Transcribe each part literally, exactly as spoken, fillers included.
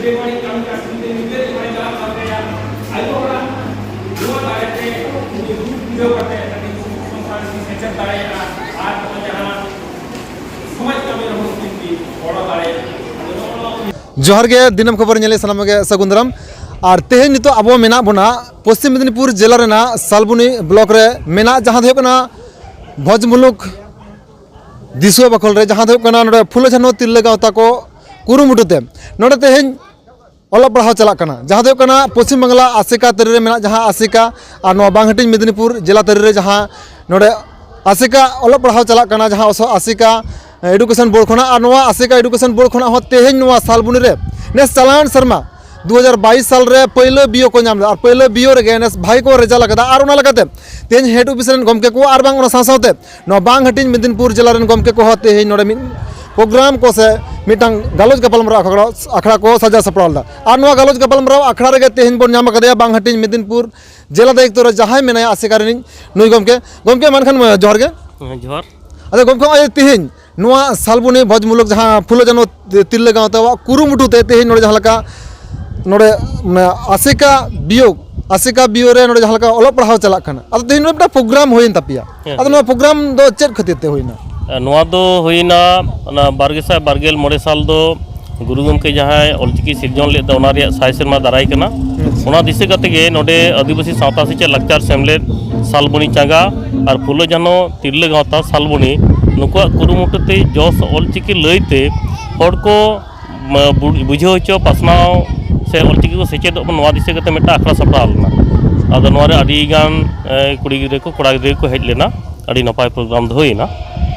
ᱵᱮᱵᱟᱹᱲᱤᱡ ᱠᱟᱹᱢᱤ ᱠᱟᱹᱥᱱᱤ ᱛᱮ ᱧᱤᱫᱟᱹ ᱡᱟᱦᱟᱸᱭ ᱪᱟᱞᱟᱜ ᱠᱟᱱ ᱛᱟᱭᱟ, ᱟᱭᱳ ᱦᱚᱲᱟᱜ ᱱᱚᱣᱟ ᱫᱟᱲᱮ ᱛᱮ ᱩᱱᱤ ᱫᱩᱠ ᱵᱩᱡᱷᱟᱹᱣ ᱠᱟᱛᱮ ᱟᱹᱰᱤ ᱥᱩᱠ ᱥᱚᱝᱥᱟᱨ ᱨᱮ ᱥᱮᱪᱮᱫ ᱫᱟᱲᱮᱭᱟᱜᱼᱟ᱾ ᱟᱨ ᱱᱚᱜᱼᱚᱭ ᱡᱟᱦᱟᱸ ᱥᱚᱢᱟᱡᱽ ᱠᱟᱹᱢᱤ ᱨᱮᱦᱚᱸ ᱩᱱᱠᱤᱱ ᱠᱤᱱ ᱜᱚᱲᱚ ᱫᱟᱲᱮᱭᱟᱜᱼᱟ᱾ ᱟᱫᱚ ᱱᱚᱜᱼᱚ ᱱᱚᱣᱟ ᱡᱚᱦᱟᱨ ᱜᱮ, ᱫᱤᱱᱟᱹᱢ ᱠᱷᱚᱵᱚᱨ ᱧᱮᱞ ᱥᱟᱱᱟᱢ ᱜᱮ ᱥᱟᱹᱜᱩᱱ ᱫᱟᱨᱟᱢ᱾ ᱟᱨ ᱛᱮᱦᱮᱧ ᱱᱤᱛᱚᱜ ᱟᱵᱚ ᱢᱮᱱᱟᱜ ᱵᱚᱱᱟ ᱯᱚᱥᱪᱤᱢ ᱢᱮᱫᱤᱱᱤᱯᱩᱨ ᱡᱮᱞᱟ ᱨᱮᱱᱟᱜ ᱥᱟᱞᱵᱩᱱᱤ ᱵᱞᱚᱠ ᱨᱮ ᱢᱮᱱᱟᱜ, ᱡᱟᱦᱟᱸ ᱫᱚ ᱦᱩᱭᱩᱜ ᱠᱟᱱᱟ ᱵᱷᱚᱡᱽ ᱢᱩᱞᱩᱠ ᱫᱤᱥᱩᱣᱟᱹ ᱵᱟᱠᱷᱳᱞ ᱨᱮ, ᱡᱟᱦᱟᱸ ᱫᱚ ᱦᱩᱭᱩᱜ ᱠᱟᱱᱟ ᱱᱚᱰᱮ ᱯᱷᱩᱞᱳ ᱡᱷᱟᱱᱳ ᱛᱤᱨᱞᱟᱹ ᱜᱟᱶᱛᱟ ᱠᱚ ᱠᱩᱨᱩᱢᱩᱴᱩ ᱛᱮ ᱱᱚᱰᱮ ᱛᱮᱦᱮᱧ ᱚᱞᱚᱜ ᱯᱟᱲᱦᱟᱣ ᱪᱟᱞᱟᱜ ᱠᱟᱱᱟ, ᱡᱟᱦᱟᱸ ᱫᱚ ᱦᱩᱭᱩᱜ ᱠᱟᱱᱟ ᱯᱚᱪᱷᱤᱢ ᱵᱟᱝᱞᱟ ᱟᱥᱮᱠᱟ ᱛᱟᱹᱨᱤ ᱨᱮ ᱢᱮᱱᱟᱜ ᱡᱟᱦᱟᱸ ᱟᱥᱮᱠᱟ, ᱟᱨ ᱱᱚᱣᱟ ᱵᱟᱝᱦᱟᱹᱴᱤᱧ ᱢᱮᱫᱤᱱᱤᱯᱩᱨ ᱡᱮᱞᱟ ᱛᱟᱹᱨᱤ ᱨᱮ ᱡᱟᱦᱟᱸ ᱱᱚᱰᱮ ᱟᱥᱮᱠᱟ ᱚᱞᱚᱜ ᱯᱟᱲᱦᱟᱣ ᱪᱟᱞᱟᱜ ᱠᱟᱱᱟ, ᱡᱟᱦᱟᱸ ᱚᱥᱚ-, ᱟᱥᱮᱠᱟ ᱮᱰᱩᱠᱮᱥᱚᱱ ᱵᱳᱨᱰ ᱠᱷᱚᱱᱟᱜ, ᱟᱨ ᱱᱚᱣᱟ ᱟᱥᱮᱠᱟ ᱮᱰᱩᱠᱮᱥᱚᱱ ᱵᱳᱨᱰ ᱠᱷᱚᱱᱟᱜ ᱦᱚᱸ ᱛᱮᱦᱮᱧ ᱱᱚᱣᱟ ᱥᱟᱞᱵᱩᱱᱤ ᱨᱮ ᱱᱮᱥ ᱪᱟᱞᱟᱣᱮᱱ ᱥᱮᱨᱢᱟ ᱫᱩ ᱦᱟᱡᱟᱨ ᱵᱟᱭᱤᱥ ᱥᱟᱞ ᱨᱮ ᱯᱟᱹᱭᱞᱟᱹ ᱵᱤᱭᱳ ᱠᱚ ᱧᱟᱢ ᱞᱮᱫᱟ, ᱟᱨ ᱯᱟᱹᱭᱞᱟᱹ ᱵᱤᱭᱳ ᱨᱮᱜᱮ ᱱᱮᱥ ᱵᱷᱟᱜᱮ ᱠᱚ ᱨᱮᱡᱟᱞ ᱟᱠᱟᱫᱟ᱾ ᱟᱨ ᱚᱱᱟ ᱞᱮᱠᱟᱛᱮ ᱛᱮᱦᱮᱧ ᱦᱮᱰ ᱚᱯᱷᱤᱥ ᱨᱮᱱ ᱜᱚᱢᱠᱮ ᱠᱚ ᱟᱨ ᱵᱟᱝ ᱚᱱᱟ ᱥᱟᱶ ᱥᱟᱶᱛᱮ ᱱᱚᱣᱟ ᱵᱟᱝ ᱦᱟᱹᱴᱤᱧ ᱢᱮᱫᱤᱱᱯᱩᱨ ᱡᱮᱞᱟ ᱨᱮᱱ ᱜᱚᱢᱠᱮ ᱠᱚᱦᱚᱸ ᱛᱮᱦᱮᱧ ᱱᱚᱰᱮ ᱢᱤᱫ ᱯᱨᱳᱜᱨᱟᱢ ᱠᱚ ᱥᱮ ᱢᱤᱫᱴᱟᱝ ᱜᱟᱞᱚᱪ ᱜᱟᱯᱟᱞᱢᱟᱨᱟᱣ ᱟᱠᱷᱲᱟ, ᱟᱠᱷᱲᱟ ᱠᱚ ᱥᱟᱡᱟᱣ ᱥᱟᱯᱲᱟᱣ ᱞᱮᱫᱟ᱾ ᱟᱨ ᱱᱚᱣᱟ ᱜᱟᱞᱚᱪ ᱜᱟᱯᱟᱞᱢᱟᱨᱟᱣ ᱟᱠᱷᱲᱟ ᱨᱮᱜᱮ ᱛᱮᱦᱮᱧ ᱵᱚᱱ ᱧᱟᱢ ᱟᱠᱟᱫᱮᱭᱟ ᱵᱟᱝ ᱦᱟᱹᱴᱤᱧ ᱢᱮᱫᱤᱱᱯᱩᱨ ᱡᱮᱞᱟ ᱫᱟᱭᱤᱛᱛᱚ ᱨᱮ ᱡᱟᱦᱟᱸᱭ ᱢᱮᱱᱟᱭᱟ ᱟᱥᱮᱠᱟ ᱨᱤᱱᱤᱡ ᱱᱩᱭ ᱜᱚᱢᱠᱮ᱾ ᱜᱚᱢᱠᱮ, ᱢᱟ ᱮᱱᱠᱷᱟᱱ ᱡᱚᱦᱟᱨ ᱜᱮ᱾ ᱦᱮᱸ, ᱡᱚᱦᱟᱨ᱾ ᱟᱫᱚ ᱜᱚᱢᱠᱮ, ᱱᱚᱜᱼᱚᱭ ᱛᱮᱦᱮᱧ ᱱᱚᱣᱟ ᱥᱟᱞᱵᱚᱱᱤ ᱵᱷᱚᱡᱽᱢᱩᱞᱚᱠ ᱡᱟᱦᱟᱸ ᱯᱷᱩᱞᱳ ᱡᱷᱟᱱᱳ ᱛᱤᱨᱞᱟᱹ ᱜᱟᱶᱛᱟᱣᱟᱜ ᱠᱩᱨᱩᱢᱩᱴᱩ ᱛᱮ ᱛᱮᱦᱮᱧ ᱱᱚᱰᱮ ᱡᱟᱦᱟᱸ ᱞᱮᱠᱟ ᱱᱚᱰᱮ, ᱢᱟᱱᱮ, ᱟᱥᱮᱠᱟ ᱵᱤᱭᱳᱜᱽ, ᱟᱥᱮᱠᱟ ᱵᱤᱭᱳ ᱨᱮ ᱱᱚᱰᱮ ᱡᱟᱦᱟᱸ ᱞᱮᱠᱟ ᱚᱞᱚᱜ ᱯᱟᱲᱦᱟᱣ ᱪᱟᱞᱟᱜ ᱠᱟᱱᱟ, ᱟᱫᱚ ᱛᱮᱦᱮᱧ ᱱᱚᱰᱮ ᱢᱤᱫᱴᱟᱝ ᱯᱨᱳᱜᱨᱟᱢ ᱦᱩᱭᱮᱱ ᱛᱟᱯᱮᱭᱟ᱾ ᱦᱮᱸ, ᱟᱫᱚ ᱦᱮᱸ᱾ ᱱᱚᱣᱟ ᱯᱨᱳᱜᱨᱟᱢ ᱫᱚ ᱪᱮᱫ ᱠᱷᱟᱹᱛᱤᱨ ᱛᱮ ᱦᱩᱭᱱᱟ? ᱱᱚᱣᱟ ᱫᱚ ᱦᱩᱭᱱᱟ ᱚᱱᱟ ᱵᱟᱨ ᱜᱮᱥᱟᱭ ᱵᱟᱨ ᱜᱮᱞ ᱢᱚᱬᱮ ᱥᱟᱞ ᱫᱚ ᱜᱩᱨᱩ ᱜᱚᱢᱠᱮ ᱡᱟᱦᱟᱸᱭ ᱚᱞᱪᱤᱠᱤ ᱥᱤᱨᱡᱚᱱ ᱞᱮᱫ ᱫᱚ, ᱚᱱᱟ ᱨᱮᱭᱟᱜ ᱥᱟᱭ ᱥᱮᱨᱢᱟ ᱫᱟᱨᱟᱭ ᱠᱟᱱᱟ᱾ ᱟᱪᱪᱷᱟ᱾ ᱚᱱᱟ ᱫᱤᱥᱟᱹ ᱠᱟᱛᱮ ᱜᱮ ᱱᱚᱰᱮ ᱟᱹᱫᱤᱵᱟᱹᱥᱤ ᱥᱟᱶᱛᱟ ᱥᱮᱪᱮᱫ ᱞᱟᱠᱪᱟᱨ ᱥᱮᱢᱞᱮᱫ ᱥᱟᱞᱵᱚᱱᱤ ᱪᱟᱸᱜᱟ ᱟᱨ ᱯᱷᱩᱞᱳ ᱡᱷᱟᱱᱳ ᱛᱤᱨᱞᱟᱹ ᱜᱟᱶᱛᱟ ᱥᱟᱞᱵᱚᱱᱤ, ᱱᱩᱠᱩᱣᱟᱜ ᱠᱩᱨᱩᱢᱩᱴᱩ ᱛᱮ ᱡᱚᱥ ᱚᱞᱪᱤᱠᱤ ᱞᱟᱹᱭᱛᱮ ᱦᱚᱲ ᱠᱚ, ᱢᱟ, ᱵᱩ-, ᱵᱩᱡᱷᱟᱹᱣ ᱦᱚᱪᱚ, ᱯᱟᱥᱱᱟᱣ ᱥᱮ ᱚᱞᱪᱤᱠᱤ ᱠᱚ ᱥᱮᱪᱮᱫᱚᱜ ᱢᱟ, ᱱᱚᱣᱟ ᱫᱤᱥᱟᱹ ᱠᱟᱛᱮ ᱢᱤᱫᱴᱟᱝ ᱟᱠᱷᱲᱟ ᱥᱟᱯᱲᱟᱣ ᱞᱮᱱᱟ᱾ ᱟᱫᱚ ᱱᱚᱣᱟ ᱨᱮ ᱟᱹᱰᱤ ᱜᱟᱱ, ᱮ, ᱠᱩᱲᱤ ᱜᱤᱫᱽᱨᱟᱹ ᱠᱚ, ᱠᱚᱲᱟ ᱜᱤᱫᱽᱨᱟᱹ ᱠᱚ ᱦᱮᱡ ᱞᱮᱱᱟ᱾ ᱟᱹᱰᱤ ᱱᱟᱯᱟᱭ ᱯᱨᱳᱜᱨᱟᱢ ᱫᱚ ᱦᱩᱭᱮᱱᱟ᱾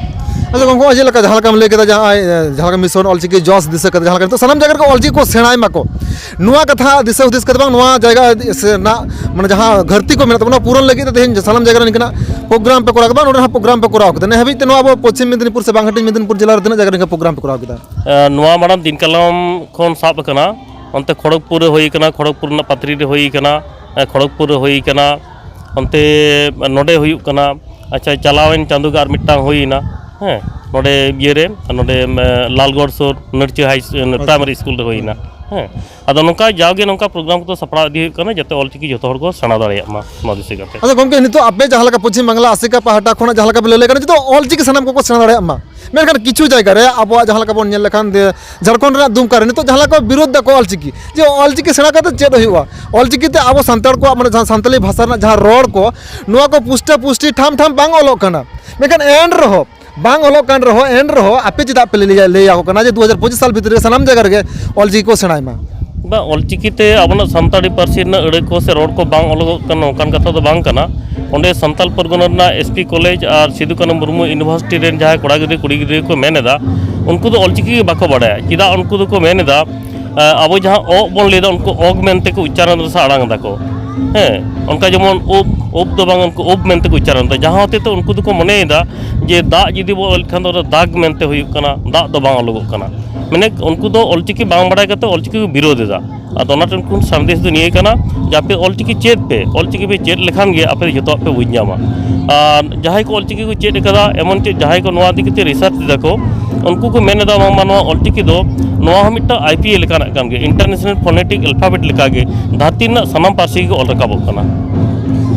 ᱟᱪᱪᱷᱟ ᱜᱚᱢᱠᱮ, ᱱᱚᱜᱼᱚᱭ ᱪᱮᱫ ᱞᱮᱠᱟ, ᱡᱟᱦᱟᱸ ᱞᱮᱠᱟᱢ ᱞᱟᱹᱭ ᱠᱮᱫᱟ, ᱡᱟᱦᱟᱸ, ᱮ, ᱡᱟᱦᱟᱸ ᱞᱮᱠᱟ ᱢᱤᱥᱚᱱ ᱚᱞᱪᱤᱠᱤ ᱡᱚᱥ ᱫᱤᱥᱟᱹ ᱠᱟᱛᱮ ᱡᱟᱦᱟᱸ ᱞᱮᱠᱟ ᱱᱤᱛᱚᱜ ᱥᱟᱱᱟᱢ ᱡᱟᱭᱜᱟ ᱨᱮᱜᱮ ᱚᱞᱪᱤᱠᱤ ᱠᱚ ᱥᱮᱬᱟᱭ ᱢᱟᱠᱚ, ᱱᱚᱣᱟ ᱠᱟᱛᱷᱟ ᱫᱤᱥᱟᱹ ᱦᱩᱫᱤᱥ ᱠᱟᱛᱮ ᱵᱟᱝ, ᱱᱚᱣᱟ ᱡᱟᱭᱜᱟ ᱥᱮ ᱨᱮᱱᱟᱜ, ᱢᱟᱱᱮ, ᱡᱟᱦᱟᱸ ᱜᱷᱟᱹᱨᱛᱤ ᱠᱚ ᱢᱮᱱᱟᱜ ᱛᱟᱵᱚᱱᱟ, ᱯᱩᱨᱚᱱ ᱞᱟᱹᱜᱤᱫ ᱛᱮ ᱛᱮᱦᱮᱧ ᱥᱟᱱᱟᱢ ᱡᱟᱭᱜᱟ ᱨᱮ ᱱᱤᱝᱠᱟᱱᱟᱜ ᱯᱨᱳᱜᱨᱟᱢ ᱯᱮ ᱠᱚᱨᱟᱣ ᱠᱮᱫᱟ, ᱱᱚᱰᱮ ᱦᱚᱸ ᱯᱨᱳᱜᱨᱟᱢ ᱯᱮ ᱠᱚᱨᱟᱣ ᱠᱮᱫᱟ᱾ ᱱᱤᱭᱟᱹ ᱦᱟᱹᱵᱤᱡ ᱛᱮ ᱱᱚᱣᱟ ᱟᱵᱚ ᱯᱚᱪᱷᱤᱢ ᱢᱮᱫᱤᱱᱤᱯᱩᱨ ᱥᱮ ᱵᱟᱝ ᱦᱟᱹᱴᱤᱧ ᱢᱮᱫᱤᱱᱤᱯᱩᱨ ᱡᱮᱞᱟ ᱨᱮ ᱛᱤᱱᱟᱹᱜ ᱡᱟᱭᱜᱟ ᱨᱮ ᱱᱤᱝᱠᱟ ᱯᱨᱳᱜᱨᱟᱢ ᱯᱮ ᱠᱚᱨᱟᱣ ᱠᱮᱫᱟ? ᱮ, ᱱᱚᱣᱟ ᱢᱟᱲᱟᱝ ᱫᱤᱱ ᱠᱟᱞᱚᱢ ᱠᱷᱚᱱ ᱥᱟᱵ ᱟᱠᱟᱱᱟ, ᱚᱱᱛᱮ ᱠᱷᱚᱲᱚᱜᱽᱯᱩᱨ ᱨᱮ ᱦᱩᱭ ᱟᱠᱟᱱᱟ, ᱠᱷᱚᱲᱚᱜᱽᱯᱩᱨ ᱨᱮᱱᱟᱜ ᱯᱟᱛᱨᱤ ᱨᱮ ᱦᱩᱭ ᱟᱠᱟᱱᱟ, ᱮ, ᱠᱷᱚᱲᱚᱜᱽᱯᱩᱨ ᱨᱮ ᱦᱩᱭ ᱟᱠᱟᱱᱟ, ᱚᱱᱛᱮ ᱱᱚᱰᱮ ᱦᱩᱭᱩᱜ ᱠᱟᱱᱟ᱾ ᱟᱪᱪᱷᱟ, ᱪᱟᱞᱟᱣᱮᱱ ᱪᱟᱸᱫᱳ ᱜᱮ ᱟᱨ ᱢᱤᱫᱴᱟᱝ ᱦᱩᱭᱮᱱᱟ, ᱦᱮᱸ, ᱱᱚᱰᱮ ᱤᱭᱟᱹ ᱨᱮ, ᱱᱚᱰᱮ, ᱮ, ᱞᱟᱞᱜᱚᱲ ᱥᱩᱨ ᱱᱟᱹᱲᱪᱟᱹ ᱦᱟᱭ ᱥ-, ᱟᱪᱪᱷᱟ᱾ ᱯᱨᱟᱭᱢᱟᱨᱤ ᱥᱠᱩᱞ ᱨᱮ ᱦᱩᱭᱮᱱᱟ᱾ ᱦᱮᱸ, ᱟᱫᱚ ᱱᱚᱝᱠᱟ ᱡᱟᱣᱜᱮ ᱱᱚᱝᱠᱟ ᱯᱨᱳᱜᱨᱟᱢ ᱠᱚᱫᱚ ᱥᱟᱯᱲᱟᱣ ᱤᱫᱤ ᱦᱩᱭᱩᱜ ᱠᱟᱱᱟ, ᱡᱟᱛᱮ ᱚᱞᱪᱤᱠᱤ ᱡᱚᱛᱚ ᱦᱚᱲ ᱠᱚ ᱥᱮᱬᱟ ᱫᱟᱲᱮᱭᱟᱜ ᱢᱟ, ᱱᱚᱣᱟ ᱫᱤᱥᱟᱹ ᱠᱟᱛᱮ᱾ ᱟᱫᱚ ᱜᱚᱢᱠᱮ, ᱱᱤᱛᱚᱜ ᱟᱯᱮ ᱡᱟᱦᱟᱸ ᱞᱮᱠᱟ ᱯᱚᱪᱷᱤᱢ ᱵᱟᱝᱞᱟ ᱟᱥᱮᱠᱟ ᱯᱟᱦᱴᱟ ᱠᱷᱚᱱᱟᱜ ᱡᱟᱦᱟᱸ ᱞᱮᱠᱟ ᱯᱮ ᱞᱟᱹᱭ ᱞᱮ ᱠᱟᱱᱟ, ᱡᱚᱛᱚ ᱚᱞᱪᱤᱠᱤ ᱥᱟᱱᱟᱢ ᱠᱚᱠᱚ ᱥᱮᱬᱟ ᱫᱟᱲᱮᱭᱟᱜ ᱢᱟ, ᱢᱮᱱᱠᱷᱟᱱ ᱠᱤᱪᱷᱩ ᱡᱟᱭᱜᱟ ᱨᱮ ᱟᱵᱚᱣᱟᱜ ᱡᱟᱦᱟᱸ ᱞᱮᱠᱟ ᱵᱚᱱ ᱧᱮᱞ ᱞᱮᱠᱷᱟᱱ ᱡᱮ ᱡᱷᱟᱲᱠᱷᱚᱸᱰ ᱨᱮᱱᱟᱜ ᱫᱩᱢᱠᱟ ᱨᱮ ᱱᱤᱛᱚᱜ ᱡᱟᱦᱟᱸ ᱞᱮᱠᱟ ᱠᱚ ᱵᱤᱨᱳᱫᱷ ᱫᱟᱠᱚ ᱚᱞᱪᱤᱠᱤ, ᱡᱮ ᱚᱞᱪᱤᱠᱤ ᱥᱮᱬᱟ ᱠᱟᱛᱮ ᱪᱮᱫ ᱦᱩᱭᱩᱜᱼᱟ? ᱚᱞᱪᱤᱠᱤ ᱛᱮ ᱟᱵᱚ ᱥᱟᱱᱛᱟᱲ ᱠᱚᱣᱟᱜ, ᱢᱟᱱᱮ, ᱡᱟᱦᱟᱸ ᱥᱟᱱᱛᱟᱞᱤ ᱵᱷᱟᱥᱟ ᱨᱮᱱᱟᱜ ᱡᱟᱦᱟᱸ ᱨᱚᱲ ᱠᱚ, ᱱᱚᱣᱟ ᱠᱚ ᱯᱩᱥᱴᱟᱹ ᱯᱩᱥᱴᱤ ᱴᱷᱟᱢ ᱴᱷᱟᱢ ᱵᱟᱝ ᱚᱞᱚᱜ ᱠᱟᱱᱟ᱾ ᱢᱮᱱᱠᱷᱟᱱ ᱮᱱ ᱨᱮᱦᱚᱸ, ᱵᱟᱝ ᱚᱞᱚᱜ ᱠᱟᱱ ᱨᱮᱦᱚᱸ, ᱮᱱ ᱨᱮᱦᱚᱸ ᱟᱯᱮ ᱪᱮᱫᱟᱜ ᱯᱮ ᱞᱟᱹᱭ, ᱞᱟᱹᱭ ᱟᱠᱚ ᱠᱟᱱᱟ ᱡᱮ ᱫᱩ ᱦᱟᱡᱟᱨ ᱯᱚᱸᱪᱤᱥ ᱥᱟᱞ ᱵᱷᱤᱛᱨᱤ ᱨᱮ ᱥᱟᱱᱟᱢ ᱡᱟᱭᱜᱟ ᱨᱮᱜᱮ ᱚᱞᱪᱤᱠᱤ ᱠᱚ ᱥᱮᱬᱟᱭ ᱢᱟ? ᱵᱟᱝ, ᱚᱞᱪᱤᱠᱤ ᱛᱮ ᱟᱵᱚᱱᱟᱜ ᱥᱟᱱᱛᱟᱲᱤ ᱯᱟᱹᱨᱥᱤ ᱨᱮᱱᱟᱜ ᱟᱹᱲᱟᱹ ᱠᱚ ᱥᱮ ᱨᱚᱲ ᱠᱚ ᱵᱟᱝ ᱚᱞᱚᱜᱚᱜ ᱠᱟᱱᱟ, ᱚᱱᱠᱟᱱ ᱠᱟᱛᱷᱟ ᱫᱚ ᱵᱟᱝ ᱠᱟᱱᱟ᱾ ᱚᱸᱰᱮ ᱥᱟᱱᱛᱟᱞ ᱯᱚᱨᱜᱚᱱᱟ ᱨᱮᱱᱟᱜ ᱮᱥ ᱯᱤ ᱠᱚᱞᱮᱡᱽ ᱟᱨ ᱥᱤᱫᱩ ᱠᱟᱹᱱᱦᱩ ᱢᱩᱨᱢᱩ ᱤᱭᱩᱱᱤᱵᱷᱟᱨᱥᱤᱴᱤ ᱨᱮᱱ ᱡᱟᱦᱟᱸᱭ ᱠᱚᱲᱟ ᱜᱤᱫᱽᱨᱟᱹ, ᱠᱩᱲᱤ ᱜᱤᱫᱽᱨᱟᱹ ᱠᱚ ᱢᱮᱱ ᱮᱫᱟ, ᱩᱱᱠᱩ ᱫᱚ ᱚᱞᱪᱤᱠᱤ ᱜᱮ ᱵᱟᱠᱚ ᱵᱟᱲᱟᱭᱟ᱾ ᱪᱮᱫᱟᱜ ᱩᱱᱠᱩ ᱫᱚᱠᱚ ᱢᱮᱱ ᱮᱫᱟ, ᱟᱵᱚ ᱡᱟᱦᱟᱸ ᱚᱜ ᱵᱚᱱ ᱞᱟᱹᱭ ᱮᱫᱟ, ᱩᱱᱠᱩ ᱚᱜᱽ ᱢᱮᱱᱛᱮ ᱠᱚ ᱩᱪᱪᱟᱨᱚᱱ ᱮᱫᱟ ᱥᱮ ᱟᱲᱟᱝ ᱮᱫᱟ ᱠᱚ᱾ ᱦᱮᱸ, ᱚᱱᱠᱟ ᱡᱮᱢᱚᱱ ᱩᱵ, ᱩᱵ ᱫᱚ ᱵᱟᱝ, ᱩᱱᱠᱩ ᱩᱵ ᱢᱮᱱᱛᱮ ᱠᱚ ᱩᱪᱪᱟᱨᱚᱱ ᱮᱫᱟ, ᱡᱟᱦᱟᱸ ᱦᱚᱛᱮᱡ ᱛᱮ ᱩᱱᱠᱩ ᱫᱚᱠᱚ ᱢᱚᱱᱮᱭᱮᱫᱟ ᱡᱮ ᱫᱟᱜ ᱡᱩᱫᱤ ᱵᱚ ᱚᱞ ᱞᱮᱠᱷᱟᱱ ᱫᱚ ᱚᱱᱟ ᱫᱟᱜᱽ ᱢᱮᱱᱛᱮ ᱦᱩᱭᱩᱜ ᱠᱟᱱᱟ, ᱫᱟᱜ ᱫᱚ ᱵᱟᱝ ᱚᱞᱚᱜᱚᱜ ᱠᱟᱱᱟ᱾ ᱢᱟᱱᱮ, ᱩᱱᱠᱩ ᱫᱚ ᱚᱞᱪᱤᱠᱤ ᱵᱟᱝ ᱵᱟᱲᱟᱭ ᱠᱟᱛᱮ ᱚᱞᱪᱤᱠᱤ ᱠᱚ ᱵᱤᱨᱳᱫ ᱮᱫᱟ᱾ ᱟᱫᱚ ᱚᱱᱟ ᱴᱷᱮᱱ ᱠᱷᱚᱱ ᱥᱟᱸᱫᱮᱥ ᱫᱚ ᱱᱤᱭᱟᱹ ᱠᱟᱱᱟ ᱡᱮ ᱟᱯᱮ ᱚᱞᱪᱤᱠᱤ ᱪᱮᱫ ᱯᱮ, ᱚᱞᱪᱤᱠᱤ ᱯᱮ ᱪᱮᱫ ᱞᱮᱠᱷᱟᱱ ᱜᱮ ᱟᱯᱮ ᱡᱚᱛᱚᱣᱟᱜ ᱯᱮ ᱵᱩᱡᱽ ᱧᱟᱢᱟ᱾ ᱟᱨ ᱡᱟᱦᱟᱸᱭ ᱠᱚ ᱚᱞᱪᱤᱠᱤ ᱠᱚ ᱪᱮᱫ ᱟᱠᱟᱫᱟ, ᱮᱢᱚᱱ ᱪᱮᱫ ᱡᱟᱦᱟᱸᱭ ᱠᱚ ᱱᱚᱣᱟ ᱤᱫᱤ ᱠᱟᱛᱮ ᱨᱤᱥᱟᱨᱪ ᱮᱫᱟ ᱠᱚ, ᱩᱱᱠᱩ ᱠᱚ ᱢᱮᱱ ᱮᱫᱟ ᱵᱟᱝᱢᱟ ᱱᱚᱣᱟ ᱚᱞᱪᱤᱠᱤ ᱫᱚ, ᱱᱚᱣᱟ ᱦᱚᱸ ᱢᱤᱫᱴᱟᱝ ᱟᱭ ᱯᱤ ᱮ ᱞᱮᱠᱟᱱᱟᱜ ᱠᱟᱱ ᱜᱮᱭᱟ, ᱤᱱᱴᱟᱨᱱᱮᱥᱱᱟᱞ ᱯᱷᱳᱱᱮᱴᱤᱠ ᱮᱞᱯᱷᱟᱵᱮᱴ ᱞᱮᱠᱟᱜᱮ ᱫᱷᱟᱹᱨᱛᱤ ᱨᱮᱱᱟᱜ ᱥᱟᱱᱟᱢ ᱯᱟᱹᱨᱥᱤ ᱜᱮ ᱚᱞ ᱨᱟᱠᱟᱵᱚᱜ ᱠᱟᱱᱟ᱾